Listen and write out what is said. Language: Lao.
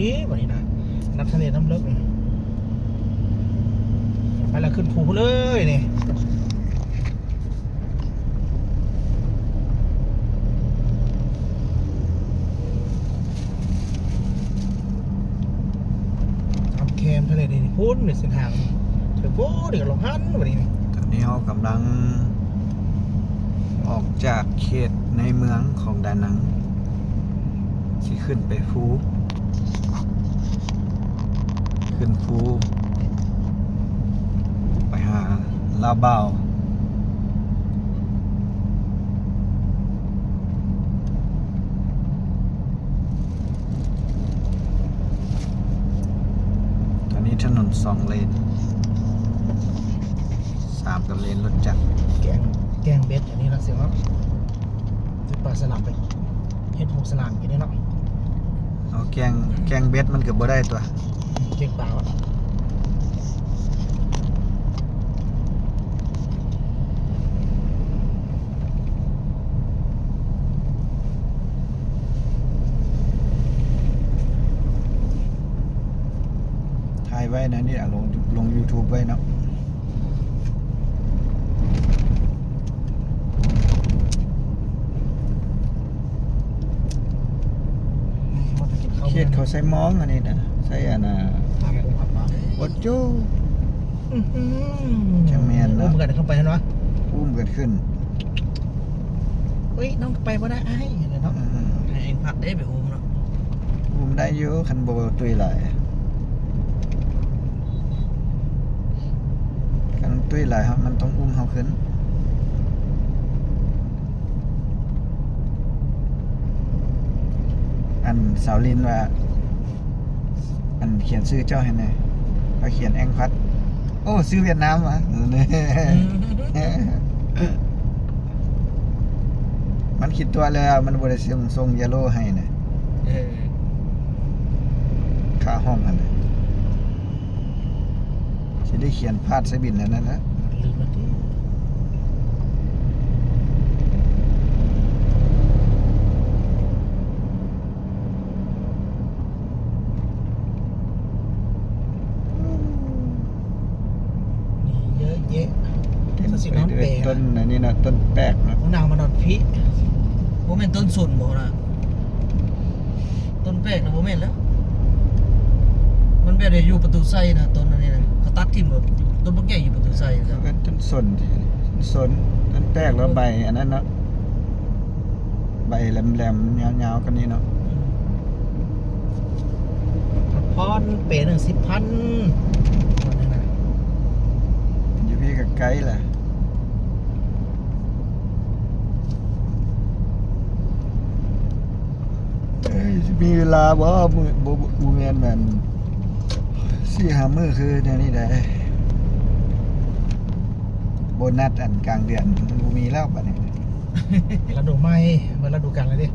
ນີ້ ບັດນີ້ນະ ນ້ຳທະເລນ້ຳເລິກ ໄປລະ ຂຶ້ນພູພຸ້ນເລີຍນີ້ ຕາມແຄມທະເລນີ້ພຸ້ນ ເສັ້ນທາງ ໂອ້ ນີ້ກໍລອງຫັນບັດນີ້ ຕອນນີ້ເຮົາກຳລັງອອກຈາກເຂດໃນເມືອງຂອງດານັງ ຊິຂຶ້ນໄປພູ ຂຶ້ນພູ ໄປຫາລາວບ່າວ. ຕອນນີ້ຖະໜົນສອງເລນ ສາມກໍເລນລົດຈັກ ແກງ ແກງເບັດອັນນີ້ລະ ເສຍເນາະ ໄດ້ປາສະຫຼາມໄປ ເຮັດຫົກສະຫຼາມກິນເດ້ເນາະ ເອົາແກງ ແກງເບັດມັນກໍບໍ່ໄດ້ຕົວະ ແກງປາວະ ຖ່າຍໄວ້ນະນີ້ ເອົາລົງ ລົງຢູທູບໄວ້ເນາະ. ເຂດເຂົາໃສ່ມອງອັນນີ້ນະ ໃສ່ອັນນ່າ ອືມ ໂອ້ໂຫ ຈັ່ງແມ່ນເນາະ ອຸ້ມກັນເຂົ້າໄປຫັ້ນວະ ອຸ້ມກັນຂຶ້ນ ເອີຍ ນ້ອງໄປບໍ່ໄດ້ອ້າຍ ເນາະ ອືມ ໃຫ້ເອງພັດເດ້ໄປອຸ້ມເນາະ. ອຸ້ມໄດ້ຢູ່ ຄັນບໍ່ຕຸ້ຍຫຼາຍ ຄັນມັນຕຸ້ຍຫຼາຍ ເຮົາ ມັນຕ້ອງອຸ້ມເຮົາຂຶ້ນ. ອັນສາວລິນວ່າ ອັນຂຽນຊື່ເຈົ້າໃຫ້ແດ່ ຂ້ອຍຂຽນແອງພັດ ໂອ້ ຊື່ຫວຽດນາມຫວາ ອືມ ມັນຄິດຕົວະແລ້ວ ມັນບໍ່ໄດ້ສົ່ງ ສົ່ງຢາໂລໃຫ້ນະ ເອີ ຄ່າຫ້ອງຫັ້ນນະ ຊິໄດ້ຂຽນພາດໃສ່ບິນອັນນັ້ນແຫຼະ ລືມແລ້ວຕິ. ມີເຍອະແຍະ ເຕັມໄປດ້ວຍຕົ້ນອັນນີ້ນະ ຕົ້ນແປກນະ ນ້ອງນາງມານອນພີ້ ບໍ່ແມ່ນຕົ້ນສົນບໍ່ນະ? ຕົ້ນແປກນະ ບໍ່ແມ່ນແລ້ວ ມັນແບບຢູ່ປະຕູໄຊນະ ຕົ້ນອັນນີ້ນະ ເຂົາຕັດຖິ້ມໂລດ ຕົ້ນບັກໃຫຍ່ຢູ່ປະຕູໄຊນະ ເປັນຕົ້ນສົນ ສົນ ຕົ້ນແປກ ແລ້ວໃບອັນນັ້ນເນາະ ໃບແຫຼມໆ ຍາວໆ ກວ່ານີ້ເນາະ ອືມ ພອນເປໜຶ່ງສິບພັນ ຢູ່ພີ້ກໍໄກລະ. ເອີຍ ຊິມີເວລາບໍ່? ມື້ ບໍ່ ບໍ່ແມ່ນແມ່ນສີ່ຫ້າມື້ຄືແນວນີ້ໄດ໋ ໂບນັດອັນກາງເດືອນມັນບໍ່ມີແລ້ວບັດນີ້ ລະດູໃໝ່ ເໝິດລະດູການແລ້ວເດ້